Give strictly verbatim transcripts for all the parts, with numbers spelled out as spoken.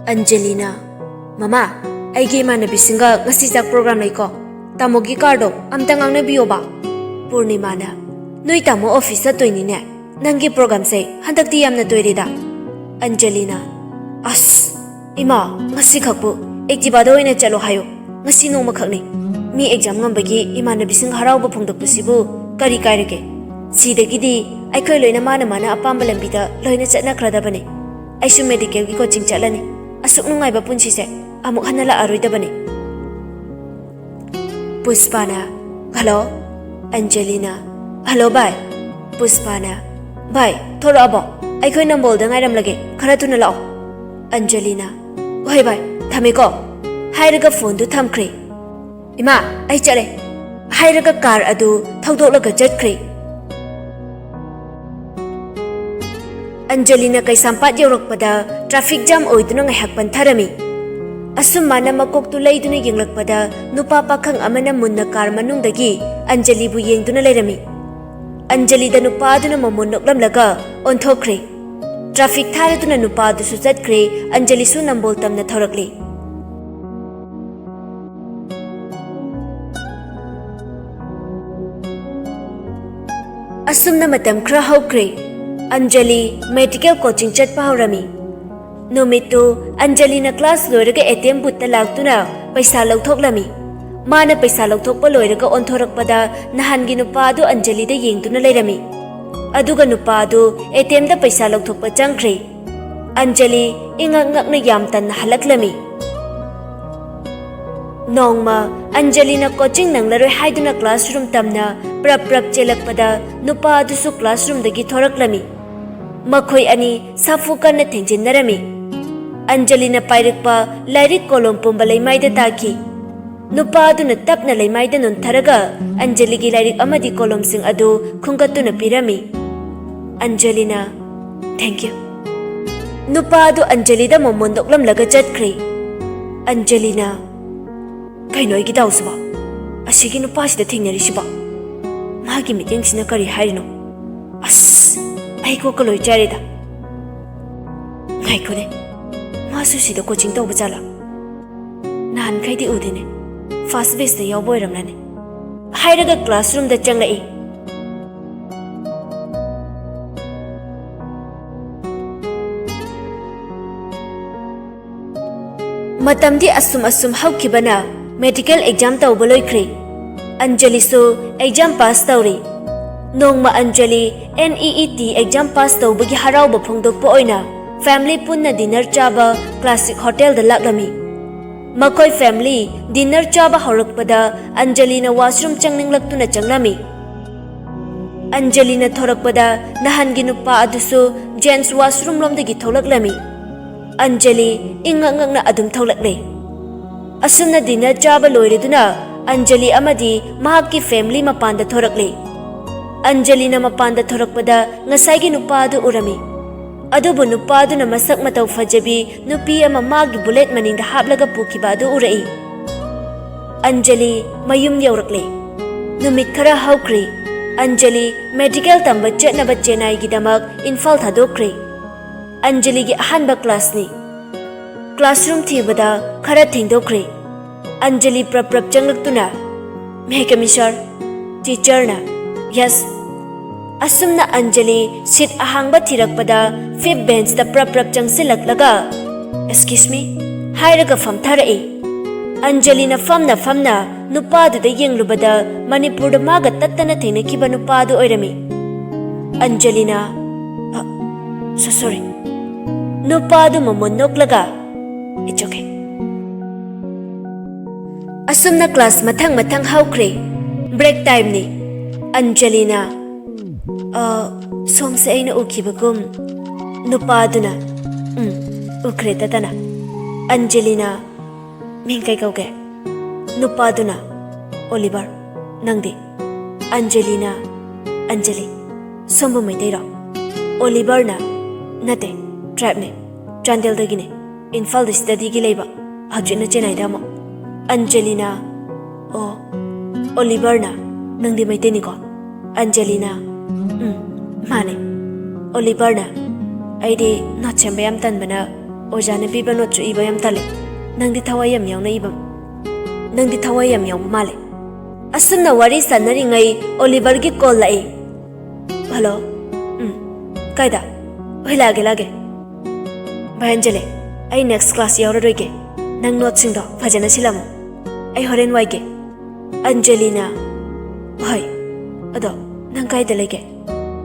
ꯑꯟꯖꯂꯤꯅ, "ꯃꯃꯥ, ꯑꯩꯒꯤ ꯏꯃꯥꯟꯅꯕꯤꯁꯤꯡꯒ ꯉꯁꯤ ꯆꯥꯛ ꯄ꯭ꯔꯣꯒ꯭ꯔꯥꯝ ꯂꯩꯀꯣ꯫ ꯇꯥꯃꯣꯒꯤ ꯀꯥꯔꯗꯣ ꯑꯝꯇ ꯉꯥꯡꯅꯕꯤꯌꯣꯕ꯫" ꯄꯨꯔꯅꯤꯃꯥꯅ, "ꯅꯣꯏ ꯇꯥꯃꯣ ꯑꯣꯐꯤꯁ ꯆꯠꯇꯣꯏꯅꯤꯅꯦ꯫ ꯅꯪꯒꯤ ꯄ꯭ꯔꯣꯒ꯭ꯔꯥꯝꯁꯦ ꯍꯟꯗꯛꯇꯤ ꯌꯥꯝꯅ ꯇꯣꯏꯔꯦꯗ꯫" ꯑꯟꯖꯂꯤꯅ, "ꯑꯁ, ꯏꯃꯥ, ꯉꯁꯤꯈꯛꯄꯨ ꯑꯦꯛꯇꯤꯚꯥꯗ ꯑꯣꯏꯅ ꯆꯠꯂꯣ ꯍꯥꯏꯌꯨ꯫ ꯉꯁꯤ ꯅꯣꯡꯃꯈꯛꯅꯤ꯫ ꯃꯤ ꯑꯦꯛꯖꯥꯝ ꯉꯝꯕꯒꯤ ꯏꯃꯥꯟꯅꯕꯤꯁꯤꯡ ꯍꯔꯥꯎꯕ ꯐꯣꯡꯗꯣꯛꯄꯁꯤꯕꯨ ꯀꯔꯤ ꯀꯥꯏꯔꯒꯦ? ꯁꯤꯗꯒꯤꯗꯤ ꯑꯩꯈꯣꯏ ꯂꯣꯏꯅ ꯃꯥꯅ ꯃꯥꯅ ꯑꯄꯥꯝꯕ ꯂꯝꯕꯤꯗ ꯂꯣꯏꯅ ꯆꯠꯅꯈ꯭ꯔꯗꯕꯅꯤ꯫ ꯑꯩꯁꯨ ꯃꯦꯗꯤꯀꯦꯜꯒꯤ ꯀꯣꯆꯤꯡ ꯆꯠꯂꯅꯤ꯫ ꯑꯁꯨꯛ ꯅꯨꯡꯉꯥꯏꯕ ꯄꯨꯟꯁꯤꯁꯦ ꯑꯃꯨꯛ ꯍꯟꯅ ꯂꯥꯛꯑꯔꯣꯏꯗꯕꯅꯤ꯫" ꯄꯨꯁꯄꯥꯅ, "ꯍꯜꯂꯣ꯫" ꯑꯟꯖꯂꯤꯅ, "ꯍꯜꯂꯣ ꯚꯥꯏ꯫" ꯄꯨꯁꯄꯥꯅ, "ꯚꯥꯏ, ꯊꯣꯔꯛꯑꯕꯣ? ꯑꯩꯈꯣꯏ ꯅꯝꯕꯣꯜꯗ ꯉꯥꯏꯔꯝꯂꯒꯦ, ꯈꯔ ꯊꯨꯅ ꯂꯥꯛꯑꯣ꯫" ꯑꯟꯖꯂꯤꯅ, "ꯍꯣꯏ ꯚꯥꯏ, ꯊꯝꯃꯦꯀꯣ꯫" ꯍꯥꯏꯔꯒ ꯐꯣꯟꯗꯨ ꯊꯝꯈ꯭ꯔꯦ꯫ "ꯏꯃꯥ, ꯑꯩ ꯆꯠꯂꯦ," ꯍꯥꯏꯔꯒ ꯀꯥꯔ ꯑꯗꯨ ꯊꯧꯗꯣꯛꯂꯒ ꯆꯠꯈ꯭ꯔꯦ꯫ ꯑꯟꯖꯂꯤꯅ ꯀꯩꯁꯥꯝꯄꯥꯠ ꯌꯧꯔꯛꯄꯗ ꯇ꯭ꯔꯥꯐꯤꯛ ꯖꯥꯝ ꯑꯣꯏꯗꯨꯅ ꯉꯥꯏꯍꯥꯛ ꯄꯟꯊꯔꯝꯃꯤ꯫ ꯑꯁꯨꯝ ꯃꯥꯅ ꯃꯀꯣꯛꯇꯨ ꯂꯩꯗꯨꯅ ꯌꯦꯡꯂꯛꯄꯗ ꯅꯨꯄꯥ ꯄꯥꯈꯪ ꯑꯃꯅ ꯃꯨꯟꯅ ꯀꯥꯔ ꯃꯅꯨꯡꯗꯒꯤ ꯑꯟꯖꯂꯤꯕꯨ ꯌꯦꯡꯗꯨꯅ ꯂꯩꯔꯝꯃꯤ꯫ ꯑꯟꯖꯂꯤꯗ ꯅꯨꯄꯥ ꯑꯗꯨꯅ ꯃꯃꯣꯟ ꯅꯣꯛꯂꯝꯂꯒ ꯑꯣꯟꯊꯣꯛꯈ꯭ꯔꯦ꯫ ꯇ꯭ꯔꯥꯐꯤꯛ ꯊꯥꯔꯗꯨꯅ ꯅꯨꯄꯥ ꯑꯗꯨꯁꯨ ꯆꯠꯈ꯭ꯔꯦ, ꯑꯟꯖꯂꯤꯁꯨ ꯅꯝꯕꯣꯜ ꯇꯝꯅ ꯊꯧꯔꯛꯂꯦ꯫ ꯑꯁꯨꯝꯅ ꯃꯇꯝ ꯈꯔ ꯍꯧꯈ꯭ꯔꯦ꯫ ꯑꯟꯖꯂꯤ ꯃꯦꯗꯤꯀꯦꯜ ꯀꯣꯆꯤꯡ ꯆꯠꯄ ꯍꯧꯔꯝꯃꯤ꯫ ꯅꯨꯃꯤꯠꯇꯨ ꯑꯟꯖꯂꯤꯅ ꯀ꯭ꯂꯥꯁ ꯂꯣꯏꯔꯒ ꯑꯦ ꯇꯤ ꯑꯦꯝ ꯕꯨꯠꯇ ꯂꯥꯛꯇꯨꯅ ꯄꯩꯁꯥ ꯂꯧꯊꯣꯛꯂꯝꯃꯤ꯫ ꯃꯥꯅ ꯄꯩꯁꯥ ꯂꯧꯊꯣꯛꯄ ꯂꯣꯏꯔꯒ ꯑꯣꯟꯊꯣꯔꯛꯄꯗ ꯅꯍꯥꯟꯒꯤ ꯅꯨꯄꯥ ꯑꯗꯨ ꯑꯟꯖꯂꯤꯗ ꯌꯦꯡꯗꯨꯅ ꯂꯩꯔꯝꯃꯤ꯫ ꯑꯗꯨꯒ ꯅꯨꯄꯥ ꯑꯗꯨ ꯑꯦ ꯇꯤ ꯑꯦꯝꯗ ꯄꯩꯁꯥ ꯂꯧꯊꯣꯛꯄ ꯆꯪꯈ꯭ꯔꯦ꯫ ꯑꯟꯖꯂꯤ ꯏꯉꯛ ꯉꯛꯅ ꯌꯥꯝ ꯇꯟꯅ ꯍꯜꯂꯛꯂꯝꯃꯤ꯫ ꯅꯣꯡꯃ ꯑꯟꯖꯂꯤꯅ ꯀꯣꯆꯤꯡ ꯅꯪꯂꯔꯣꯏ ꯍꯥꯏꯗꯨꯅ ꯀ꯭ꯂꯥꯁꯔꯨꯝ ꯇꯝꯅ ꯄ꯭ꯔꯞ ꯄ꯭ꯔꯞ ꯆꯦꯜꯂꯛꯄꯗ ꯅꯨꯄꯥ ꯑꯗꯨꯁꯨ ꯀ꯭ꯂꯥꯁꯔꯨꯝꯗꯒꯤ ꯊꯣꯔꯛꯂꯝꯃꯤ꯫ ꯃꯈꯣꯏ ꯑꯅꯤ ꯁꯥꯐꯨ ꯀꯟꯅ ꯊꯦꯡꯖꯤꯟꯅꯔꯝꯃꯤ꯫ ꯑꯟꯖꯂꯤꯅ ꯄꯥꯏꯔꯛꯄ ꯂꯥꯏꯔꯤꯛ ꯀꯣꯂꯣꯝ ꯄꯨꯝꯕ ꯂꯩꯃꯥꯏꯗ ꯇꯥꯈꯤ꯫ ꯅꯨꯄꯥ ꯑꯗꯨꯅ ꯇꯞꯅ ꯂꯩꯃꯥꯏꯗ ꯅꯣꯟꯊꯔꯒ ꯑꯟꯖꯂꯤꯒꯤ ꯂꯥꯏꯔꯤꯛ ꯑꯃꯗꯤ ꯀꯣꯂꯣꯝꯁꯤꯡ ꯑꯗꯨ ꯈꯨꯟꯒꯠꯇꯨꯅ ꯄꯤꯔꯝꯃꯤ꯫ ꯑꯟꯖꯂꯤꯅ, "Thank you꯫" ꯅꯨꯄꯥ ꯑꯗꯨ ꯑꯟꯖꯂꯤꯗ ꯃꯃꯣꯟ ꯅꯣꯛꯂꯝꯂꯒ ꯆꯠꯈ꯭ꯔꯦ꯫ ꯑꯟꯖꯂꯤꯅ, "ꯀꯩꯅꯣ ꯑꯩꯒꯤ ꯗꯥꯎꯁꯤꯕꯣ? ꯑꯁꯤꯒꯤ ꯅꯨꯄꯥꯁꯤꯗ ꯊꯦꯡꯅꯔꯤꯁꯤꯕꯣ? ꯃꯥꯒꯤ ꯃꯤꯠꯌꯦꯡꯁꯤꯅ ꯀꯔꯤ ꯍꯥꯏꯔꯤꯅꯣ? ꯑꯁ, ꯑꯩ ꯀꯣꯛꯀ ꯂꯣꯏ ꯆꯥꯏꯔꯦꯗ꯫ ꯉꯥꯏꯈꯣꯅꯦ, ꯃꯥ ꯑꯁꯨꯁꯤꯗ ꯀꯣꯆꯤꯡ ꯇꯧꯕ ꯖꯥꯠꯂꯥ? ꯅꯍꯥꯟꯈꯩꯗꯤ ꯎꯗꯦꯅꯦ꯫ ꯐꯥꯔꯁ ꯕꯦꯁꯇ ꯌꯥꯎꯕ ꯑꯣꯏꯔꯝꯂꯅꯤ꯫ ꯍꯥꯏꯔꯒ ꯀ꯭ꯂꯥꯁꯔꯨꯝꯗ ꯆꯪꯂꯛꯏ꯫ ꯃꯇꯝꯗꯤ ꯑꯁꯨꯝ ꯑꯁꯨꯝ ꯍꯧꯈꯤꯕꯅ ꯃꯦꯗꯤꯀꯦꯜ ꯑꯦꯛꯖꯥꯝ ꯇꯧꯕ ꯂꯣꯏꯈ꯭ꯔꯦ꯫ ꯑꯟꯖꯂꯤꯁꯨ ꯑꯦꯛꯖꯥꯝ ꯄꯥꯁ ꯇꯧꯔꯦ꯫ ꯅꯣꯡꯃ ꯑꯟꯖꯂꯤ NEET ꯑꯦꯛꯖꯥꯝ ꯄꯥꯁ ꯇꯧꯕꯒꯤ ꯍꯔꯥꯎꯕ ꯐꯣꯡꯗꯣꯛꯄ ꯑꯣꯏꯅ ꯐꯦꯃꯤꯂꯤ ꯄꯨꯟꯅ ꯗꯤꯅꯔ ꯆꯥꯕ ꯀ꯭ꯂꯥꯁꯤꯛ ꯍꯣꯇꯦꯜꯗ ꯂꯥꯛꯂꯝꯃꯤ꯫ ꯃꯈꯣꯏ ꯐꯦꯃꯤꯂꯤ ꯗꯤꯅꯔ ꯆꯥꯕ ꯍꯧꯔꯛꯄꯗ ꯑꯟꯖꯂꯤꯅ ꯋꯥꯁꯔꯨꯝ ꯆꯪꯅꯤꯡꯂꯛꯇꯨꯅ ꯆꯪꯂꯝꯃꯤ꯫ ꯑꯟꯖꯂꯤꯅ ꯊꯣꯔꯛꯄꯗ ꯅꯍꯥꯟꯒꯤ ꯅꯨꯄꯥ ꯑꯗꯨꯁꯨ ꯖꯦꯟꯁ ꯋꯥꯁꯔꯨꯝ ꯔꯣꯝꯗꯒꯤ ꯊꯣꯛꯂꯛꯂꯝꯃꯤ꯫ ꯑꯟꯖꯂꯤ ꯏꯪꯉꯛ ꯉꯛꯅ ꯑꯗꯨꯝ ꯊꯣꯛꯂꯛꯂꯦ꯫ ꯑꯁꯨꯝꯅ ꯗꯤꯅꯔ ꯆꯥꯕ ꯂꯣꯏꯔꯗꯨꯅ ꯑꯟꯖꯂꯤ ꯑꯃꯗꯤ ꯃꯍꯥꯛꯀꯤ ꯐꯦꯃꯤꯂꯤ ꯃꯄꯥꯟꯗ ꯊꯣꯔꯛꯂꯦ꯫ ꯑꯟꯖꯂꯤꯅ ꯃꯄꯥꯟꯗ ꯊꯣꯔꯛꯄꯗ ꯉꯁꯥꯏꯒꯤ ꯅꯨꯄꯥ ꯑꯗꯨ ꯎꯔꯝꯃꯤ꯫ ꯑꯗꯨꯕꯨ ꯅꯨꯄꯥ ꯑꯗꯨꯅ ꯃꯁꯛ ꯃꯇꯧ ꯐꯖꯕꯤ ꯅꯨꯄꯤ ꯑꯃ ꯃꯥꯒꯤ ꯕꯨꯂꯦꯠ ꯃꯅꯤꯡꯗ ꯍꯥꯞꯂꯒ ꯄꯨꯈꯤꯕ ꯑꯗꯨ ꯎꯔꯛꯏ꯫ ꯑꯟꯖꯂꯤ ꯃꯌꯨꯝ ꯌꯧꯔꯛꯂꯦ꯫ ꯅꯨꯃꯤꯠ ꯈꯔ ꯍꯧꯈ꯭ꯔꯦ꯫ ꯑꯟꯖꯂꯤ ꯃꯦꯗꯤꯀꯦꯜ ꯇꯝꯕ ꯆꯠꯅꯕ ꯆꯦꯟꯅꯥꯏꯒꯤꯗꯃꯛ ꯏꯝꯐꯥꯜ ꯊꯥꯗꯣꯛꯈ꯭ꯔꯦ꯫ ꯑꯟꯖꯂꯤꯒꯤ ꯑꯍꯥꯟꯕ ꯀ꯭ꯂꯥꯁꯅꯤ꯫ ꯀ꯭ꯂꯥꯁꯔꯨꯝ ꯊꯤꯕꯗ ꯈꯔ ꯊꯦꯡꯗꯣꯛꯈ꯭ꯔꯦ꯫ Anjali ꯄ꯭ꯔꯞ ꯄ꯭ꯔꯞ ꯆꯪꯂꯛꯇꯨꯅ, "May I come in, sir?" ꯇꯤꯆꯔꯅ, "Yes." ꯑꯁꯨꯝꯅ ꯑꯟꯖꯂꯤ ꯁꯤꯠ ꯑꯍꯥꯡꯕ ꯊꯤꯔꯛꯄꯗ ꯐꯤꯐ ꯕꯦꯟꯆꯇ ꯄ꯭ꯔꯞ ꯄ꯭ꯔꯞ ꯆꯪꯁꯤꯜꯂꯛꯂꯒ, "Excuse me," ꯍꯥꯏꯔꯒ ꯐꯝꯊꯔꯛꯏ꯫ ꯑꯟꯖꯂꯤꯅ ꯐꯝꯅ ꯐꯝꯅ ꯅꯨꯄꯥꯗꯨꯗ ꯌꯦꯡꯂꯨꯕꯗ ꯃꯅꯤꯄꯨꯔꯗ ꯃꯥꯒ ꯇꯠꯇꯅ ꯊꯦꯡꯅꯈꯤꯕ ꯅꯨꯄꯥꯗꯨ ꯑꯣꯏꯔꯝꯃꯤ꯫ ꯑꯟꯖꯂꯤꯅ, "ꯑ, so sorry." ꯅꯨꯄꯥꯗꯨ ꯃꯃꯣꯟ ꯅꯣꯛꯂꯒ, "It's okay." ꯑꯁꯨꯝꯅ ꯀ꯭ꯂꯥꯁ ꯃꯊꯪ ꯃꯊꯪ ꯍꯧꯈ꯭ꯔꯦ꯫ ꯕ꯭ꯔꯦꯛ ꯇꯥꯏꯝꯅꯤ꯫ ꯑꯟꯖꯂꯤꯅ, "ꯑ, ꯁꯣꯝꯁꯦ ꯑꯩꯅ ꯎꯈꯤꯕꯒꯨꯝ," ꯅꯨꯄꯥꯗꯨꯅ, "ꯎꯝ, ꯎꯈ꯭ꯔꯦ ꯇꯇꯅ꯫" ꯑꯟꯖꯂꯤꯅ, "ꯃꯤꯡ ꯀꯩ ꯀꯧꯒꯦ?" ꯅꯨꯄꯥꯗꯨꯅ, "ꯑꯣꯂꯤꯚꯔ, ꯅꯪꯗꯤ?" ꯑꯟꯖꯂꯤꯅ, "ꯑꯟꯖꯂꯤ, ꯁꯣꯝꯕꯨ ꯃꯩꯇꯩꯔꯣ?" ꯑꯣꯂꯤꯚꯔꯅ, "ꯅꯠꯇꯦ, ꯇ꯭ꯔꯥꯏꯕꯅꯦ, ꯆꯥꯟꯗꯦꯜꯗꯒꯤꯅꯦ, ꯏꯝꯐꯥꯜꯗ ꯁ꯭ꯇꯗꯤꯒꯤ ꯂꯩꯕ, ꯍꯧꯖꯤꯛꯅ ꯆꯦꯟꯅꯥꯏꯗ ꯑꯃꯨꯛ꯫" ꯑꯟꯖꯂꯤꯅ, "ꯑꯣ, ꯑꯣꯂꯤꯚꯔꯅ, ꯅꯪꯗꯤ ꯃꯩꯇꯩꯅꯤꯀꯣ?" ꯑꯟꯖꯂꯤꯅ, "ꯎꯝ, ꯃꯥꯅꯦ꯫" ꯑꯣꯂꯤꯚꯔꯅ, "ꯑꯩꯗꯤ ꯅꯣꯠ ꯁꯦꯝꯕ ꯌꯥꯝ ꯇꯟꯕꯅ ꯑꯣꯖꯥꯅ ꯄꯤꯕ ꯅꯣꯠꯁꯨ ꯏꯕ ꯌꯥꯝ ꯇꯜꯂꯦ꯫ ꯅꯪꯗꯤ ꯊꯋꯥꯏ ꯌꯥꯝ ꯌꯥꯎꯅ ꯏꯕ ꯅꯪꯗꯤ ꯊꯋꯥꯏ ꯌꯥꯝ ꯌꯥꯎꯕ ꯃꯥꯜꯂꯦ꯫ ꯑꯁꯨꯝꯅ ꯋꯥꯔꯤ ꯁꯥꯟꯅꯔꯤꯉꯩ ꯑꯣꯂꯤꯚꯔꯒꯤ ꯀꯣꯜ ꯂꯥꯛꯏ꯫ ꯍꯜꯂꯣ꯫ ꯎꯝ꯫ ꯀꯥꯏꯗ? ꯍꯣꯏ, ꯂꯥꯛꯑꯒꯦ, ꯂꯥꯛꯑꯒꯦ꯫ ꯚꯥꯏ ꯑꯟꯖꯂꯤ, ꯑꯩ ꯅꯦꯛꯁ ꯀ꯭ꯂꯥꯁ ꯌꯥꯎꯔꯔꯣꯏꯒꯦ꯫ ꯅꯪ ꯅꯣꯠꯁꯤꯡꯗꯣ ꯐꯖꯅ ꯁꯤꯜꯂꯝꯃꯣ꯫ ꯑꯩ ꯍꯣꯔꯦꯟ ꯋꯥꯏꯒꯦ꯫ ꯑꯟꯖꯂꯤꯅ, ꯍꯣꯏ꯫ ꯑꯗꯣ ꯅꯪ ꯀꯥꯏꯗ ꯂꯩꯒꯦ?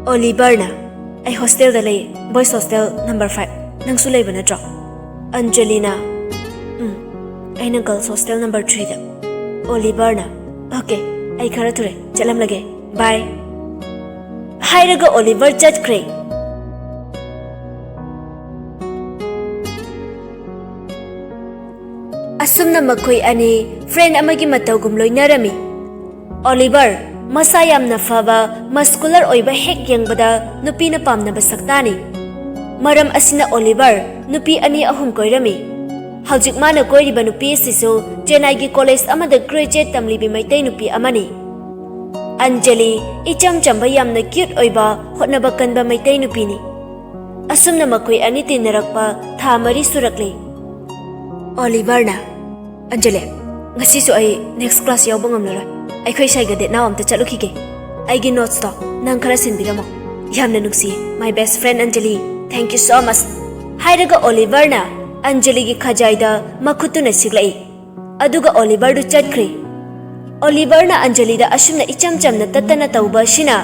ꯑꯣꯂꯤꯚꯔꯅ, ꯑꯩ ꯍꯣꯁꯇꯦꯜꯗ ꯂꯩꯌꯦ, ꯕꯣꯏꯁ ꯍꯣꯁꯇꯦꯜ ꯅꯝꯕꯔ ꯐꯥꯏꯚ꯫ ꯅꯪꯁꯨ ꯂꯩꯕ ꯅꯠꯇ꯭ꯔꯣ? ꯑꯟꯖꯂꯤꯅ, ꯎꯝ, ꯑꯩꯅ ꯒꯔꯜꯁ ꯍꯣꯁꯇꯦꯜ ꯅꯝꯕꯔ ꯊ꯭ꯔꯤꯗ꯫ ꯑꯣꯂꯤꯚꯔꯅ, ꯑꯣꯀꯦ, ꯑꯩ ꯈꯔ ꯊꯨꯔꯦ, ꯆꯠꯂꯝꯂꯒꯦ, ꯕꯥꯏ꯫ ꯍꯥꯏꯔꯒ ꯑꯣꯂꯤꯚꯔ ꯆꯠꯈ꯭ꯔꯦ꯫ ꯑꯁꯨꯝꯅ ꯃꯈꯣꯏ ꯑꯅꯤ ꯐ꯭ꯔꯦꯟ ꯑꯃꯒꯤ ꯃꯇꯧꯒꯨꯝ ꯂꯣꯏꯅꯔꯝꯃꯤ꯫ ꯑꯣꯂꯤꯚꯔ, ꯃꯁꯥ ꯌꯥꯝꯅ ꯐꯕ, ꯃꯁꯀꯨꯂꯔ ꯑꯣꯏꯕ ꯍꯦꯛ ꯌꯦꯡꯕꯗ ꯅꯨꯄꯤꯅ ꯄꯥꯝꯅꯕ ꯁꯛꯇꯥꯅꯤ꯫ ꯃꯔꯝ ꯑꯁꯤꯅ ꯑꯣꯂꯤꯚꯔ ꯅꯨꯄꯤ ꯑꯅꯤ ꯑꯍꯨꯝ ꯀꯣꯏꯔꯝꯃꯤ꯫ ꯍꯧꯖꯤꯛ ꯃꯥꯅ ꯀꯣꯏꯔꯤꯕ ꯅꯨꯄꯤ ꯑꯁꯤꯁꯨ ꯆꯦꯟꯅꯥꯏꯒꯤ ꯀꯣꯂꯦꯖ ꯑꯃꯗ ꯒ꯭ꯔꯦꯖꯨꯑꯦꯠ ꯇꯝꯂꯤꯕꯤ ꯃꯩꯇꯩ ꯅꯨꯄꯤ ꯑꯃꯅꯤ꯫ ꯑꯟꯖꯂꯤ, ꯏꯆꯝ ꯆꯝꯕ, ꯌꯥꯝꯅ ꯀ꯭ꯌꯨꯠ ꯑꯣꯏꯕ, ꯍꯣꯠꯅꯕ ꯀꯟꯕ ꯃꯩꯇꯩ ꯅꯨꯄꯤꯅꯤ꯫ ꯑꯁꯨꯝꯅ ꯃꯈꯣꯏ ꯑꯅꯤ ꯇꯤꯟꯅꯔꯛꯄ ꯊꯥ ꯃꯔꯤ ꯁꯨꯔꯛꯂꯤ꯫ ꯑꯣꯂꯤꯚꯔꯅ, ꯑꯟꯖꯂꯤ, ꯉꯁꯤꯁꯨ ꯑꯩ ꯅꯦꯛꯁ ꯀ꯭ꯂꯥꯁ ꯌꯥꯎꯕ ꯉꯝꯂꯔꯣꯏ꯫ ꯑꯩꯈꯣꯏ ꯁꯥꯏꯒ ꯗꯦꯠ ꯅꯥꯎ ꯑꯝꯇ ꯆꯠꯂꯨꯈꯤꯒꯦ꯫ ꯑꯩꯒꯤ ꯅꯣꯠꯁꯇꯣ ꯅꯪ ꯈꯔ ꯁꯤꯟꯕꯤꯔꯝꯃꯣ꯫ ꯌꯥꯝꯅ ꯅꯨꯡꯁꯤꯌꯦ, my best friend Anjali. Thank you so much꯫ ꯍꯥꯏꯔꯒ ꯑꯣꯂꯤꯚꯔꯅ ꯑꯟꯖꯂꯤꯒꯤ ꯈꯖꯥꯏꯗ ꯃꯈꯨꯠꯇꯨꯅ ꯁꯤꯛꯂꯛꯏ꯫ ꯑꯗꯨꯒ ꯑꯣꯂꯤꯚꯔꯗꯨ ꯆꯠꯈ꯭ꯔꯦ꯫ ꯑꯣꯂꯤꯚꯔꯅ ꯑꯟꯖꯂꯤꯗ ꯑꯁꯨꯝꯅ ꯏꯆꯝ ꯆꯝꯅ ꯇꯠꯇꯅ ꯇꯧꯕ ꯑꯁꯤꯅ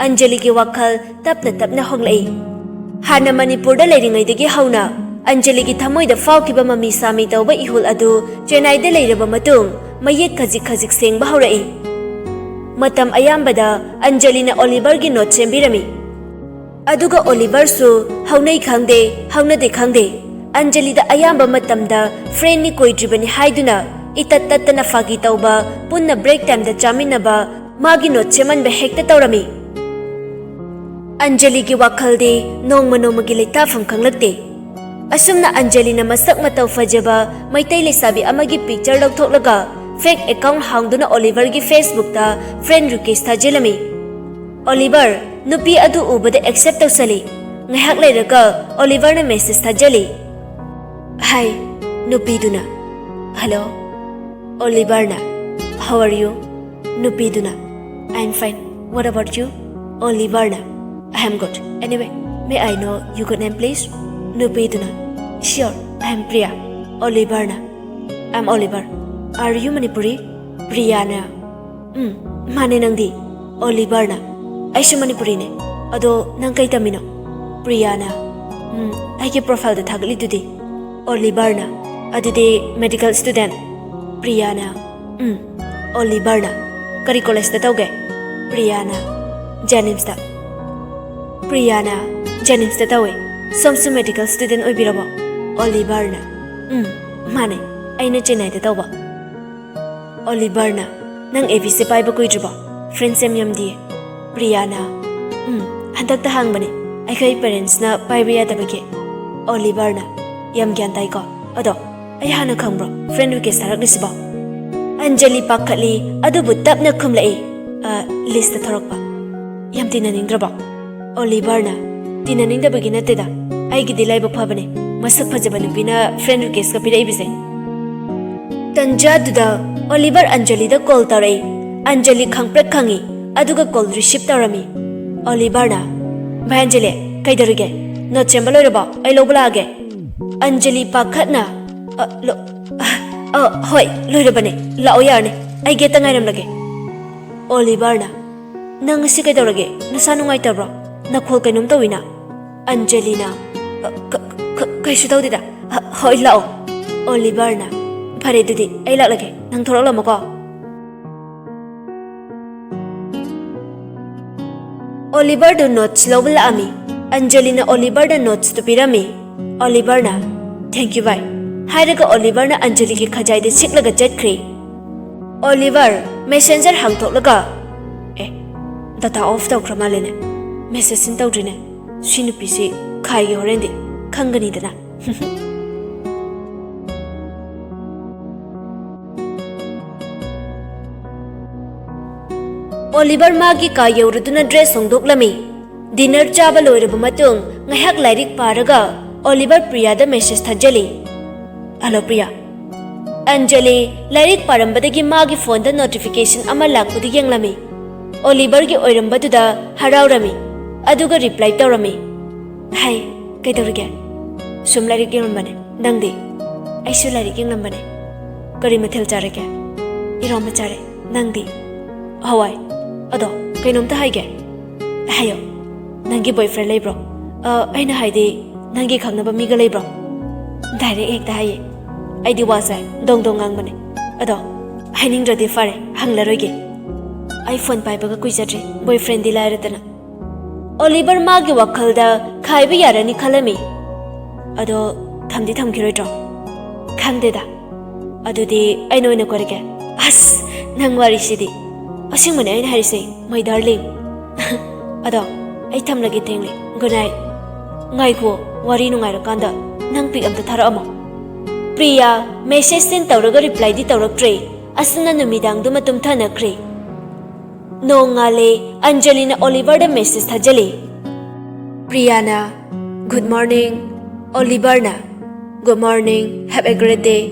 ꯑꯟꯖꯂꯤꯒꯤ ꯋꯥꯈꯜ ꯇꯞꯅ ꯇꯞꯅ ꯍꯣꯡꯂꯛꯏ꯫ ꯍꯥꯟꯅ ꯃꯅꯤꯄꯨꯔꯗ ꯂꯩꯔꯤꯉꯩꯗꯒꯤ ꯍꯧꯅ ꯑꯟꯖꯂꯤꯒꯤ ꯊꯃꯣꯏꯗ ꯐꯥꯎꯈꯤꯕ ꯃꯃꯤ ꯁꯥꯃꯤ ꯇꯧꯕ ꯏꯍꯨꯜ ꯑꯗꯨ ꯆꯦꯟꯅꯥꯏꯗ ꯂꯩꯔꯕ ꯃꯇꯨꯡ ꯃꯌꯦꯛ ꯈꯖꯤꯛ ꯈꯖꯤꯛ ꯁꯦꯡꯕ ꯍꯧꯔꯛꯏ꯫ ꯃꯇꯝ ꯑꯌꯥꯝꯕꯗ ꯑꯟꯖꯂꯤꯅ ꯑꯣꯂꯤꯚꯔꯒꯤ ꯅꯣꯠ ꯁꯦꯝꯕꯤꯔꯝꯃꯤ꯫ ꯑꯗꯨꯒ ꯑꯣꯂꯤꯚꯔꯁꯨ ꯍꯧꯅꯩ ꯈꯪꯗꯦ, ꯍꯧꯅꯗꯦ ꯈꯪꯗꯦ, ꯑꯟꯖꯂꯤꯗ ꯑꯌꯥꯝꯕ ꯃꯇꯝꯗ ꯐ꯭ꯔꯦꯟꯅꯤ, ꯀꯣꯏꯗ꯭ꯔꯤꯕꯅꯤ ꯍꯥꯏꯗꯨꯅ ꯏꯇꯠ ꯇꯠꯇꯅ ꯐꯥꯒꯤ ꯇꯧꯕ, ꯄꯨꯟꯅ ꯕ꯭ꯔꯦꯛ ꯇꯥꯏꯝꯗ ꯆꯥꯃꯤꯟꯅꯕ, ꯃꯥꯒꯤ ꯅꯣꯠ ꯁꯦꯝꯍꯟꯕ ꯍꯦꯛꯇ ꯇꯧꯔꯝꯃꯤ꯫ ꯑꯟꯖꯂꯤꯒꯤ ꯋꯥꯈꯜꯗꯤ ꯅꯣꯡꯃ ꯅꯣꯡꯃꯒꯤ ꯂꯩꯇꯥꯐꯝ ꯈꯪꯂꯛꯇꯦ꯫ ꯑꯁꯨꯝꯅ ꯑꯟꯖꯂꯤꯅ ꯃꯁꯛ ꯃꯇꯧ ꯐꯖꯕ ꯃꯩꯇꯩ ꯂꯩꯁꯥꯕꯤ ꯑꯃꯒꯤ ꯄꯤꯛꯆꯔ ꯂꯧꯊꯣꯛꯂꯒ ꯐꯦꯛ ꯑꯦꯀꯥꯎꯟ ꯍꯥꯡꯗꯨꯅ ꯑꯣꯂꯤꯚꯔꯒꯤ ꯐꯦꯁꯕꯨꯛꯇ ꯐ꯭ꯔꯦꯟ ꯔꯤꯀ꯭ꯋꯦꯁ ꯊꯥꯖꯤꯜꯂꯝꯃꯤ꯫ ꯑꯣꯂꯤꯚꯔ ꯅꯨꯄꯤ ꯑꯗꯨ ꯎꯕꯗ ꯑꯦꯛꯁꯦꯞ ꯇꯧꯁꯜꯂꯤ꯫ ꯉꯥꯏꯍꯥꯛ ꯂꯩꯔꯒ ꯑꯣꯂꯤꯚꯔꯅ ꯃꯦꯁꯦꯖ ꯊꯥꯖꯤꯜꯂꯤ꯫ Hi, ꯅꯨꯄꯤꯗꯨꯅ꯫ Hello, Oliverꯅ꯫ How are you? ꯅꯨꯄꯤꯗꯨꯅ꯫ I'm fine. What about you? Oliverꯅ꯫ I am good. Anyway, may I know your good name, please? ꯅꯨꯄꯤꯗꯨꯅ꯫ Sure, I am Priya. Oliverꯅ꯫ I'm Oliver. Are you Manipuri? ꯄ꯭ꯔꯤꯌꯥꯅ꯫ ꯎꯝ, ꯃꯥꯅꯦ, ꯅꯪꯗꯤ? ꯑꯣꯂꯤꯚꯔꯅ꯫ ꯑꯩꯁꯨ ꯃꯅꯤꯄꯨꯔꯤꯅꯦ꯫ ꯑꯗꯣ ꯅꯪ ꯀꯩ ꯇꯝꯃꯤꯅꯣ? ꯄ꯭ꯔꯤꯌꯥꯅ꯫ ꯎꯝ, ꯑꯩꯒꯤ ꯄ꯭ꯔꯣꯐꯥꯏꯜꯗ ꯊꯥꯒꯠꯂꯤꯗꯨꯗꯤ꯫ ꯑꯣꯂꯤꯚꯔꯅ꯫ ꯑꯗꯨꯗꯤ ꯃꯦꯗꯤꯀꯦꯜ ꯁ꯭ꯇꯨꯗꯦꯟꯠ? ꯄ꯭ꯔꯤꯌꯥꯅ꯫ ꯎꯝ꯫ ꯑꯣꯂꯤꯚꯔꯅ꯫ ꯀꯔꯤ ꯀꯣꯂꯦꯖꯇ ꯇꯧꯒꯦ? ꯄ꯭ꯔꯤꯌꯥꯅ꯫ ꯖꯦꯅꯤꯝꯁꯇ꯫ ꯄ꯭ꯔꯤꯌꯥꯅ꯫ ꯖꯦꯅꯤꯝꯁꯇ ꯇꯧꯋꯦ꯫ ꯁꯣꯝꯁꯨ ꯃꯦꯗꯤꯀꯦꯜ ꯁ꯭ꯇꯨꯗꯦꯟꯠ ꯑꯣꯏꯕꯤꯔꯕꯣ? ꯑꯣꯂꯤꯚꯔꯅ꯫ ꯎꯝ, ꯃꯥꯅꯦ꯫ ꯑꯩꯅ ꯆꯦꯟꯅꯥꯏꯗ ꯇꯧꯕ꯫ ꯑꯣꯂꯤꯚꯔꯅ꯫ ꯅꯪ ꯑꯦꯕꯤꯁꯦ ꯄꯥꯏꯕ ꯀꯨꯏꯗ꯭ꯔꯤꯕꯣ? ꯐ꯭ꯔꯦꯟꯁ ꯌꯥꯝ ꯌꯥꯝꯗꯤꯌꯦ꯫ ꯄ꯭ꯔꯤꯌꯥꯅ꯫ ꯎꯝ, ꯍꯟꯗꯛꯇ ꯍꯥꯡꯕꯅꯦ꯫ ꯑꯩꯈꯣꯏ ꯄꯦꯔꯦꯟꯠꯁꯅ ꯄꯥꯏꯕ ꯌꯥꯗꯕꯒꯤ꯫ ꯑꯣꯂꯤꯚꯔꯅ꯫ ꯌꯥꯝ ꯒ꯭ꯌꯥꯟ ꯇꯥꯏꯀꯣ꯫ ꯑꯗꯣ ꯑꯩ ꯍꯥꯟꯅ ꯈꯪꯕ꯭ꯔꯣ ꯐ꯭ꯔꯦꯟ ꯔꯤꯀ꯭ꯋꯦꯁ ꯊꯥꯔꯛꯂꯤꯁꯤꯕꯣ? ꯑꯟꯖꯂꯤ ꯄꯥꯈꯠꯂꯤ, ꯑꯗꯨꯕꯨ ꯇꯞꯅ ꯈꯨꯝꯂꯛꯏ꯫ ꯑ, ꯂꯤꯁꯇ ꯊꯣꯔꯛꯄ꯫ ꯌꯥꯝ ꯇꯤꯟꯅꯅꯤꯡꯗ꯭ꯔꯕꯣ? ꯑꯣꯂꯤꯚꯔꯅ꯫ ꯇꯤꯟꯅꯅꯤꯡꯗꯕꯒꯤ ꯅꯠꯇꯦꯗ, ꯑꯩꯒꯤꯗꯤ ꯂꯥꯏꯕꯛ ꯐꯕꯅꯦ ꯃꯁꯛ ꯐꯖꯕ ꯅꯨꯄꯤꯅ ꯐ꯭ꯔꯦꯟ ꯔꯤꯀ꯭ꯋꯦꯁꯀ ꯄꯤꯔꯛꯏꯕꯁꯦ꯫ ꯇꯟꯖꯥꯗꯨꯗ ꯑꯣꯂꯤꯚꯔ ꯑꯟꯖꯂꯤꯗ ꯀꯣꯜ ꯇꯧꯔꯛꯏ꯫ ꯑꯟꯖꯂꯤ ꯈꯪꯄ꯭ꯔꯦꯛ ꯈꯪꯉꯤ, ꯑꯗꯨꯒ ꯀꯣꯜ ꯔꯤꯁꯤꯞ ꯇꯧꯔꯝꯃꯤ꯫ ꯑꯣꯂꯤꯚꯔꯅ꯫ ꯚꯥꯏ ꯑꯟꯖꯂꯤ, ꯀꯩꯗꯧꯔꯤꯒꯦ? ꯅꯣꯠ ꯁꯦꯝꯕ ꯂꯣꯏꯔꯕꯣ? ꯑꯩ ꯂꯧꯕ ꯂꯥꯛꯑꯒꯦ꯫ ꯑꯟꯖꯂꯤ ꯄꯥꯈꯠꯅ꯫ "ꯑ, ꯂꯣ-, ꯑ, ꯑ, ꯍꯣꯏ, ꯂꯣꯏꯔꯕꯅꯦ꯫ ꯂꯥꯛꯑꯣ, ꯌꯥꯔꯅꯤ꯫ ꯑꯩ ꯒꯦꯠꯇ ꯉꯥꯏꯔꯝꯂꯒꯦ꯫" ꯑꯣꯂꯤꯚꯔꯅ꯫ "ꯅꯪ ꯉꯁꯤ ꯀꯩꯗꯧꯔꯒꯦ? ꯅꯁꯥ ꯅꯨꯡꯉꯥꯏꯇꯕ꯭ꯔꯣ? ꯅꯈꯣꯜ ꯀꯩꯅꯣꯝ ꯇꯧꯏꯅ?" ꯑꯟꯖꯂꯤꯅ꯫ "ꯑ, ꯀ-, ꯀ-, ꯀꯩꯁꯨ ꯇꯧꯗꯦꯗ꯫ ꯑ, ꯍꯣꯏ, ꯂꯥꯛꯑꯣ꯫" ꯑꯣꯂꯤꯚꯔꯅ꯫ "ꯐꯔꯦ, ꯑꯗꯨꯗꯤ ꯑꯩ ꯂꯥꯛꯂꯒꯦ꯫ ꯅꯪ ꯊꯣꯔꯛꯂꯝꯃꯣꯀꯣ꯫" ꯑꯣꯂꯤꯚꯔꯗꯨ ꯅꯣꯠꯁ ꯂꯧꯕ ꯂꯥꯛꯑꯝꯃꯤ꯫ ꯑꯟꯖꯂꯤꯅ ꯑꯣꯂꯤꯚꯔꯗ ꯅꯣꯠꯁꯇꯨ ꯄꯤꯔꯝꯃꯤ꯫ ꯑꯣꯂꯤꯚꯔꯅ, "Thank you, bye," ꯍꯥꯏꯔꯒ ꯑꯣꯂꯤꯚꯔꯅ ꯑꯟꯖꯂꯤꯒꯤ ꯈꯖꯥꯏꯗ ꯁꯤꯛꯂꯒ ꯆꯠꯈ꯭ꯔꯦ꯫ ꯑꯣꯂꯤꯚꯔ ꯃꯦꯁꯦꯟꯖꯔ ꯍꯥꯡꯗꯣꯛꯂꯒ, "ꯑꯦ, ꯗꯇꯥ ꯑꯣꯐ ꯇꯧꯈ꯭ꯔ ꯃꯥꯜꯂꯦꯅꯦ꯫ ꯃꯦꯁꯦꯖ ꯁꯤꯟ ꯇꯧꯗ꯭ꯔꯤꯅꯦ꯫ ꯁꯤ ꯅꯨꯄꯤꯁꯤ ꯈꯥꯏꯒꯦ, ꯍꯣꯔꯦꯟꯗꯤ ꯈꯪꯒꯅꯤꯗꯅ꯫" ꯑꯣꯂꯤꯚꯔ ꯃꯥꯒꯤ ꯀꯥ ꯌꯧꯔꯗꯨꯅ ꯗ꯭ꯔꯦꯁ ꯍꯣꯡꯗꯣꯛꯂꯝꯃꯤ꯫ ꯗꯤꯅꯔ ꯆꯥꯕ ꯂꯣꯏꯔꯕ ꯃꯇꯨꯡ ꯉꯥꯏꯍꯥꯛ ꯂꯥꯏꯔꯤꯛ ꯄꯥꯔꯒ ꯑꯣꯂꯤꯚꯔ ꯄ꯭ꯔꯤꯌꯥꯗ ꯃꯦꯁꯦꯖ ꯊꯥꯖꯤꯜꯂꯤ꯫ "ꯍꯜꯂꯣ, ꯄ꯭ꯔꯤꯌꯥ꯫" ꯑꯟꯖꯂꯤ ꯂꯥꯏꯔꯤꯛ ꯄꯥꯔꯝꯕꯗꯒꯤ ꯃꯥꯒꯤ ꯐꯣꯟꯗ ꯅꯣꯇꯤꯐꯤꯀꯦꯁꯟ ꯑꯃ ꯂꯥꯛꯄꯗꯨ ꯌꯦꯡꯂꯝꯃꯤ꯫ ꯑꯣꯂꯤꯚꯔꯒꯤ ꯑꯣꯏꯔꯝꯕꯗꯨꯗ ꯍꯔꯥꯎꯔꯝꯃꯤ, ꯑꯗꯨꯒ ꯔꯤꯄ꯭ꯂꯥꯏ ꯇꯧꯔꯝꯃꯤ꯫ "ꯍꯥꯏ, ꯀꯩꯗꯧꯔꯤꯒꯦ?" "ꯁꯨꯝ ꯂꯥꯏꯔꯤꯛ ꯌꯦꯡꯂꯝꯕꯅꯦ꯫ ꯅꯪꯗꯤ?" "ꯑꯩꯁꯨ ꯂꯥꯏꯔꯤꯛ ꯌꯦꯡꯂꯝꯕꯅꯦ꯫" "ꯀꯔꯤ ꯃꯊꯦꯜ ꯆꯥꯔꯒꯦ?" "ꯏꯔꯣꯝꯕ ꯆꯥꯔꯦ꯫ ꯅꯪꯗꯤ?" "ꯍꯋꯥꯏ꯫ ꯑꯗꯣ ꯀꯩꯅꯣꯝꯇ ꯍꯥꯏꯒꯦ꯫" "ꯍꯥꯏꯌꯣ꯫" "ꯅꯪꯒꯤ ꯕꯣꯏꯐ꯭ꯔꯦꯟ ꯂꯩꯕ꯭ꯔꯣ? ꯑ, ꯑꯩꯅ ꯍꯥꯏꯗꯤ, ꯅꯪꯒꯤ ꯈꯪꯅꯕ ꯃꯤꯒ ꯂꯩꯕ꯭ꯔꯣ?" ꯗꯥꯏꯔꯦꯛ ꯍꯦꯛꯇ ꯍꯥꯏꯌꯦ꯫ ꯑꯩꯗꯤ ꯋꯥꯁꯦ ꯗꯣꯡ ꯗꯣꯡ ꯉꯥꯡꯕꯅꯦ꯫ ꯑꯗꯣ ꯍꯥꯏꯅꯤꯡꯗ꯭ꯔꯗꯤ ꯐꯔꯦ, ꯍꯪꯂꯔꯣꯏꯒꯦ꯫ ꯑꯩ ꯐꯣꯟ ꯄꯥꯏꯕꯒ ꯀꯨꯏꯖꯗ꯭ꯔꯤ, ꯕꯣꯏꯐ꯭ꯔꯦꯟꯗꯤ ꯂꯥꯏꯔꯗꯅ꯫ ꯑꯣꯂꯤꯚꯔ ꯃꯥꯒꯤ ꯋꯥꯈꯜꯗ ꯈꯥꯏꯕ ꯌꯥꯔꯅꯤ ꯈꯜꯂꯝꯃꯤ꯫ "ꯑꯗꯣ ꯊꯝꯗꯤ ꯊꯝꯈꯤꯔꯣꯏꯗ꯭ꯔꯣ?" "ꯈꯪꯗꯦꯗ꯫ ꯑꯗꯨꯗꯤ ꯑꯩꯅ ꯑꯣꯏꯅ ꯀꯣꯏꯔꯒꯦ꯫" "ꯑꯁ, ꯅꯪ ꯋꯥꯔꯤꯁꯤꯗꯤ꯫" "ꯑꯁꯦꯡꯕꯅꯦ ꯑꯩꯅ ꯍꯥꯏꯔꯤꯁꯦ, my darling꯫" "ꯑꯗꯣ ꯑꯩ ꯊꯝꯂꯒꯦ, ꯊꯦꯡꯂꯦ꯫ Good night꯫" "ꯉꯥꯏꯈꯣ, ꯋꯥꯔꯤ ꯅꯨꯡꯉꯥꯏꯔꯀꯥꯟꯗ ꯅꯪ ꯄꯤꯛ ꯑꯝꯇ ꯊꯥꯔꯛꯑꯝꯃꯣ꯫" ꯄ꯭ꯔꯤꯌꯥ ꯃꯦꯁꯦꯖ ꯁꯦꯟ ꯇꯧꯔꯒ ꯔꯤꯄ꯭ꯂꯥꯏꯗꯤ ꯇꯧꯔꯛꯇ꯭ꯔꯦ꯫ ꯑꯁꯨꯝꯅ ꯅꯨꯃꯤꯗꯥꯡꯗꯨꯃ ꯇꯨꯝꯊꯅꯈ꯭ꯔꯦ꯫ ꯅꯣꯡꯉꯥꯜꯂꯦ, ꯑꯟꯖꯂꯤꯅ ꯑꯣꯂꯤꯚꯔꯗ ꯃꯦꯁꯦꯖ ꯊꯥꯖꯤꯜꯂꯤ꯫ ꯄ꯭ꯔꯤꯌꯥꯅ, "Good morning꯫" ꯑꯣꯂꯤꯚꯔꯅ, "Good morning, have a great day꯫"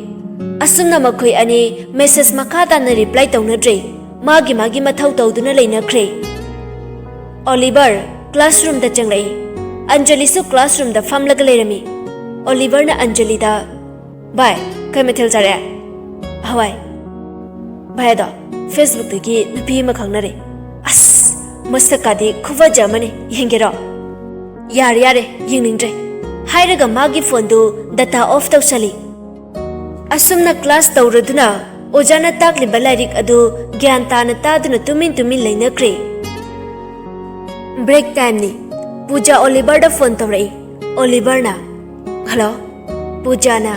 ꯑꯁꯨꯝꯅ ꯃꯈꯣꯏ ꯑꯅꯤ ꯃꯦꯁꯦꯖ ꯃꯈꯥ ꯇꯥꯅ ꯔꯤꯄ꯭ꯂꯥꯏ ꯇꯧꯅꯗ꯭ꯔꯦ꯫ ꯃꯥꯒꯤ ꯃꯥꯒꯤ ꯃꯊꯧ ꯇꯧꯗꯨꯅ ꯂꯩꯅꯈ꯭ꯔꯦ꯫ ꯑꯣꯂꯤꯚꯔ ꯀ꯭ꯂꯥꯁꯔꯨꯝꯗ ꯆꯪꯂꯛꯏ꯫ ꯑꯟꯖꯂꯤꯁꯨ ꯀ꯭ꯂꯥꯁꯔꯨꯝꯗ ꯐꯝꯂꯒ ꯂꯩꯔꯝꯃꯤ꯫ ꯑꯣꯂꯤꯚꯔꯅ ꯑꯟꯖꯂꯤꯗ, "ꯚꯥꯏ, ꯀꯩ ꯃꯊꯦꯜ ꯆꯥꯔꯛꯑꯦ?" "ꯍꯋꯥꯏ꯫" "ꯚꯥꯏ, ꯑꯗꯣ ꯐꯦꯁꯕꯨꯛꯇꯒꯤ ꯅꯨꯄꯤ ꯑꯃ ꯈꯪꯅꯔꯦ꯫ ꯑꯁ, ꯃꯁꯛꯀꯥꯗꯤ ꯈꯨꯐꯖ ꯑꯃꯅꯤ, ꯌꯦꯡꯒꯦꯔꯣ?" "ꯌꯥꯔꯦ, ꯌꯥꯔꯦ, ꯌꯦꯡꯅꯤꯡꯗ꯭ꯔꯦ꯫" ꯍꯥꯏꯔꯒ ꯃꯥꯒꯤ ꯐꯣꯟꯗꯨ ꯗꯇꯥ ꯑꯣꯐ ꯇꯧꯁꯜꯂꯤ꯫ ꯑꯁꯨꯝꯅ ꯀ꯭ꯂꯥꯁ ꯇꯧꯔꯗꯨꯅ ꯑꯣꯖꯥꯅ ꯇꯥꯛꯂꯤꯕ ꯂꯥꯏꯔꯤꯛ ꯑꯗꯨ ꯒ꯭ꯌꯥꯟ ꯇꯥꯅ ꯇꯥꯗꯨꯅ ꯇꯨꯃꯤꯟ ꯇꯨꯃꯤꯟ ꯂꯩꯅꯈ꯭ꯔꯦ꯫ ꯕ꯭ꯔꯦꯛ ꯇꯥꯏꯝꯅꯤ꯫ ꯄꯨꯖꯥ ꯑꯣꯂꯤꯚꯔꯗ ꯐꯣꯟ ꯇꯧꯔꯛꯏ꯫ ꯑꯣꯂꯤꯚꯔꯅ, "ꯍꯜꯂꯣ꯫" ꯄꯨꯖꯥꯅ,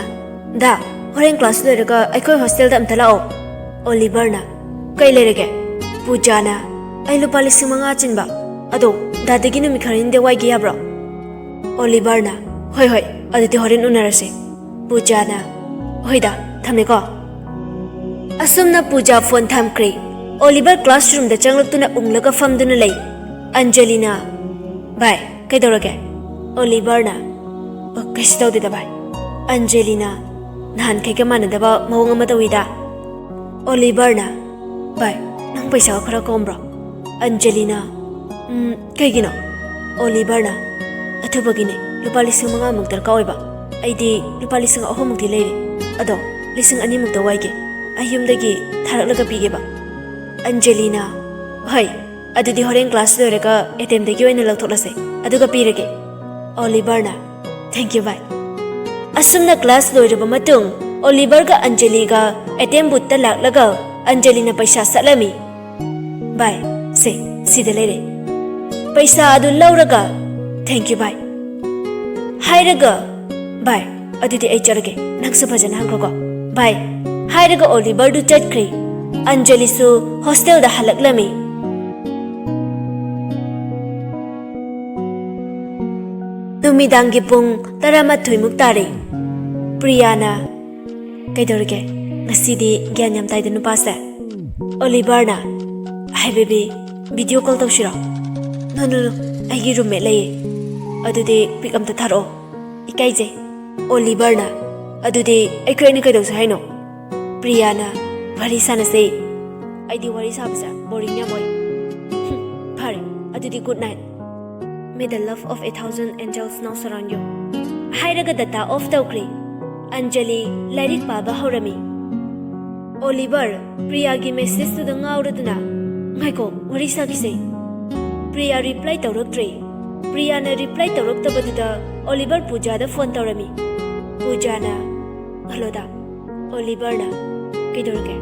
"ꯗꯥ, ꯍꯣꯔꯦꯟ ꯀ꯭ꯂꯥꯁ ꯂꯣꯏꯔꯒ ꯑꯩꯈꯣꯏ ꯍꯣꯁꯇꯦꯜꯗ ꯑꯝꯇ ꯂꯥꯛꯑꯣ꯫" ꯑꯣꯂꯤꯚꯔꯅ, "ꯀꯩ ꯂꯩꯔꯒꯦ?" ꯄꯨꯖꯥꯅ, "ꯑꯩ ꯂꯨꯄꯥ ꯂꯤꯁꯤꯡ ꯃꯉꯥ ꯆꯤꯟꯕ, ꯑꯗꯣ ꯗꯥꯗꯒꯤ ꯅꯨꯃꯤꯠ ꯈꯔꯅꯤꯗ ꯋꯥꯏꯒꯦ ꯌꯥꯕ꯭ꯔꯣ?" ꯑꯣꯂꯤꯚꯔꯅ, "ꯍꯣꯏ, ꯍꯣꯏ, ꯑꯗꯨꯗꯤ ꯍꯣꯔꯦꯟ ꯎꯅꯔꯁꯦ꯫" ꯄꯨꯖꯥꯅ, "ꯍꯣꯏꯗ, ꯊꯝꯃꯦꯀꯣ꯫" ꯑꯁꯨꯝꯅ ꯄꯨꯖꯥ ꯐꯣꯟ ꯊꯝꯈ꯭ꯔꯦ꯫ ꯑꯣꯂꯤꯚꯔ ꯀ꯭ꯂꯥꯁꯔꯨꯝꯗ ꯆꯪꯂꯛꯇꯨꯅ ꯎꯪꯂꯒ ꯐꯝꯗꯨꯅ ꯂꯩ꯫ ꯑꯟꯖꯂꯤꯅ, "ꯚꯥꯏ, ꯀꯩꯗꯧꯔꯒꯦ?" ꯑꯣꯂꯤꯚꯔꯅ, "ꯑ, ꯀꯩꯁꯨ ꯇꯧꯗꯦꯗ ꯚꯥꯏ꯫" ꯑꯟꯖꯂꯤꯅ, ꯅꯍꯥꯟꯈꯩꯒ ꯃꯥꯟꯅꯗꯕ ꯃꯑꯣꯡ ꯑꯃ ꯇꯧꯏꯗ꯫ ꯑꯣꯂꯤꯚꯔꯅ, "ꯚꯥꯏ, ꯅꯪ ꯄꯩꯁꯥ ꯈꯔ ꯀꯣꯝꯕ꯭ꯔꯣ?" ꯑꯟꯖꯂꯤꯅ, "ꯎꯝ, ꯀꯩꯒꯤꯅꯣ?" ꯑꯣꯂꯤꯚꯔꯅ, "ꯑꯊꯨꯕꯒꯤꯅꯦ, ꯂꯨꯄꯥ ꯂꯤꯁꯤꯡ ꯃꯉꯥꯃꯨꯛ ꯗꯔꯀꯥꯔ ꯑꯣꯏꯕ꯫ ꯑꯩꯗꯤ ꯂꯨꯄꯥ ꯂꯤꯁꯤꯡ ꯑꯍꯨꯝꯃꯨꯛꯇꯤ ꯂꯩꯔꯦ, ꯑꯗꯣ ꯂꯤꯁꯤꯡ ꯑꯅꯤꯃꯨꯛꯇ ꯋꯥꯏꯒꯦ꯫ ꯑꯩ ꯌꯨꯝꯗꯒꯤ ꯊꯥꯔꯛꯂꯒ ꯄꯤꯒꯦꯕ꯫" ꯑꯟꯖꯂꯤꯅ, "ꯍꯣꯏ, ꯑꯗꯨꯗꯤ ꯍꯣꯔꯦꯟ ꯀ꯭ꯂꯥꯁ ꯂꯣꯏꯔꯒ ꯑꯦ ꯇꯤ ꯑꯦꯝꯗꯒꯤ ꯑꯣꯏꯅ ꯂꯧꯊꯣꯛꯂꯁꯦ, ꯑꯗꯨꯒ ꯄꯤꯔꯒꯦ꯫" ꯑꯣꯂꯤꯚꯔꯅ, "Thank you, ꯚꯥꯏ꯫" ꯑꯁꯨꯝꯅ ꯀ꯭ꯂꯥꯁ ꯂꯣꯏꯔꯕ ꯃꯇꯨꯡ ꯑꯣꯂꯤꯚꯔꯒ ꯑꯟꯖꯂꯤꯒ ꯑꯦ ꯇꯤ ꯑꯦꯝ ꯕꯨꯠꯇ ꯂꯥꯛꯂꯒ ꯑꯟꯖꯂꯤꯅ ꯄꯩꯁꯥ ꯁꯠꯂꯝꯃꯤ꯫ "ꯚꯥꯏ, ꯁꯦ, ꯁꯤꯗ ꯂꯩꯔꯦ꯫" ꯄꯩꯁꯥ ꯑꯗꯨ ꯂꯧꯔꯒ, "Thank you, ꯚꯥꯏ," ꯍꯥꯏꯔꯒ, "ꯚꯥꯏ, ꯑꯗꯨꯗꯤ ꯑꯩ ꯆꯠꯂꯒꯦ, ꯅꯪꯁꯨ ꯐꯖꯅ ꯍꯟꯈ꯭ꯔꯣꯀꯣ, ꯚꯥꯏ," ꯍꯥꯏꯔꯒ ꯑꯣꯂꯤꯚꯔꯗꯨ ꯆꯠꯈ꯭ꯔꯦ꯫ ꯑꯟꯖꯂꯤꯁꯨ ꯍꯣꯁꯇꯦꯜꯗ ꯍꯜꯂꯛꯂꯝꯃꯤ꯫ ꯅꯨꯃꯤꯗꯥꯡꯒꯤ ꯄꯨꯡ ꯇꯔꯥꯃꯥꯊꯣꯏꯃꯨꯛ ꯇꯥꯔꯦ꯫ ꯄ꯭ꯔꯤꯌꯥꯅ, "ꯀꯩꯗꯧꯔꯒꯦ? ꯉꯁꯤꯗꯤ ꯒ꯭ꯌꯥꯟ ꯌꯥꯝ ꯇꯥꯏꯗ ꯅꯨꯄꯥꯁꯦ꯫" ꯑꯣꯂꯤꯚꯔꯅ, "ꯍꯥꯏ ꯕꯦꯕꯤ, ꯚꯤꯗꯤꯑꯣ ꯀꯣꯜ ꯇꯧꯁꯤꯔꯣ?" "No, no, no, ꯑꯩꯒꯤ ꯔꯨꯝꯃꯦꯠ ꯂꯩꯌꯦ꯫ ꯑꯗꯨꯗꯤ ꯄꯤꯛ ꯑꯝꯇ ꯊꯥꯔꯛꯑꯣ꯫ ꯏꯀꯥꯏꯖꯩ꯫" ꯑꯣꯂꯤꯚꯔꯅ, "ꯑꯗꯨꯗꯤ ꯑꯩꯈꯣꯏ ꯑꯅꯤ ꯀꯩꯗꯧꯁꯦ ꯍꯥꯏꯅꯣ?" ꯄ꯭ꯔꯤꯌꯥꯅ, "ꯋꯥꯔꯤ ꯁꯥꯟꯅꯁꯦ꯫" "ꯑꯩꯗꯤ ꯋꯥꯔꯤ ꯁꯥꯕꯁꯦ ꯕꯣꯔꯤꯡ ꯌꯥꯝ ꯑꯣꯏ꯫" "ꯍꯨꯝ, ꯐꯔꯦ, ꯑꯗꯨꯗꯤ good night꯫ May the love of a thousand angels now surround you," ꯍꯥꯏꯔꯒ ꯗꯇꯥ ꯑꯣꯐ ꯇꯧꯈ꯭ꯔꯦ꯫ ꯑꯟꯖꯂꯤ ꯂꯥꯏꯔꯤꯛ ꯄꯥꯕ ꯍꯧꯔꯝꯃꯤ꯫ ꯑꯣꯂꯤꯚꯔ ꯄ꯭ꯔꯤꯌꯥꯒꯤ ꯃꯦꯁꯦꯖꯇꯨꯗ ꯉꯥꯎꯔꯗꯨꯅ, "ꯉꯥꯏꯈꯣ, ꯋꯥꯔꯤ ꯁꯥꯈꯤꯁꯦ꯫" ꯄ꯭ꯔꯤꯌꯥ ꯔꯤꯄ꯭ꯂꯥꯏ ꯇꯧꯔꯛꯇ꯭ꯔꯦ꯫ ꯄ꯭ꯔꯤꯌꯥꯅ ꯔꯤꯄ꯭ꯂꯥꯏ ꯇꯧꯔꯛꯇꯕꯗꯨꯗ ꯑꯣꯂꯤꯚꯔ ꯄꯨꯖꯥꯗ ꯐꯣꯟ ꯇꯧꯔꯝꯃꯤ꯫ ꯄꯨꯖꯥꯅ, "ꯍꯜꯂꯣꯗ꯫" ꯑꯣꯂꯤꯚꯔꯅ, "ꯀꯩꯗꯧꯔꯒꯦ?"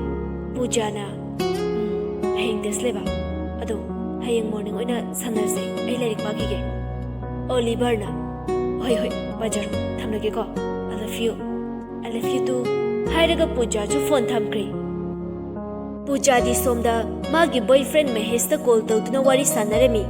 ꯄꯨꯖꯥꯅ, "ꯎꯝ, ꯍꯌꯦꯡ ꯇꯦꯁ ꯂꯩꯕ꯫ ꯑꯗꯣ ꯍꯌꯦꯡ ꯃꯣꯔꯅꯤꯡ ꯑꯣꯏꯅ ꯁꯥꯟꯅꯔꯁꯦ, ꯑꯩ ꯂꯥꯏꯔꯤꯛ ꯄꯥꯈꯤꯒꯦ꯫" ꯑꯣꯂꯤꯚꯔꯅ, "ꯍꯣꯏ, ꯍꯣꯏ, ꯄꯥꯖꯔꯣ, ꯊꯝꯂꯒꯦꯀꯣ꯫ I love you, I love you too," ꯍꯥꯏꯔꯒ ꯄꯨꯖꯥꯁꯨ ꯐꯣꯟ ꯊꯝꯈ꯭ꯔꯦ꯫ ꯄꯨꯖꯥꯗꯤ ꯁꯣꯝꯗ ꯃꯥꯒꯤ ꯕꯣꯏꯐ꯭ꯔꯦꯟ ꯃꯍꯦꯁꯇ ꯀꯣꯜ ꯇꯧꯗꯨꯅ ꯋꯥꯔꯤ ꯁꯥꯟꯅꯔꯝꯃꯤ꯫